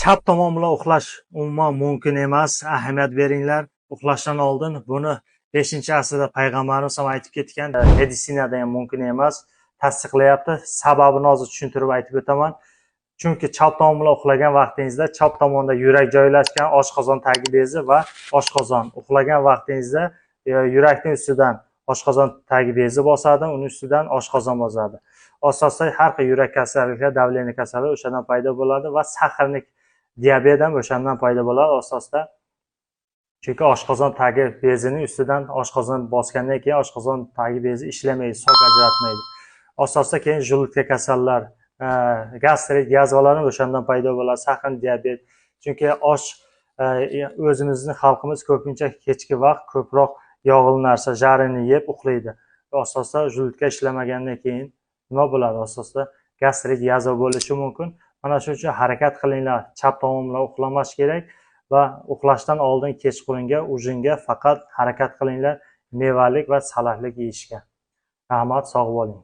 Chap tomon bilan uxlash umuman mumkin emas. Ahamiyat beringlar. Uxlashdan oldin buni 5-asrda payg'ambarimiz ham aytib ketgan, meditsinada ham mumkin emas, tasdiqlayapti. Sababini hozir tushuntirib aytib o'taman. Chunki chap tomon bilan uxlagan vaqtingizda chap tomonda yurak joylashgan, oshqozon tagi bezi va oshqozon. Uxlagan vaqtingizda yurakning ustidan oshqozon tagi bezi bosadi, uni ustidan oshqozon bosadi. Asosda har xil yurak kasalliklari, давление kasalliklari o'shandan paydo bo'ladi va сахарный diabet ham o'shandan paydo bo'ladi asosda. Chunki oshqozon tagi bezining ustidan oshqozon bosgandan keyin oshqozon tagi bezi ishlamaydi, сок ajratmaydi. Asosda keyin желудка kasallar, gastrit, yazvalar ham o'shandan paydo bo'ladi, сахарный diabet. Chunki osh o'zimizni xalqimiz ko'pincha kechki vaqt ko'proq yog'li narsa, жареный yeb uxlaydi. Asosda желудка ishlamagandan keyin nima bo'ladi? Asosda gastrit, yazva bo'lishi mumkin. Mana shuning uchun harakat qilinglar, chap tomon bilan uxlamash kerak va uxlashdan oldin kechqurunga, ужин ga faqat harakat qilinglar mevalik va salatlik yeyishga. Rahmat, sog' bo'ling.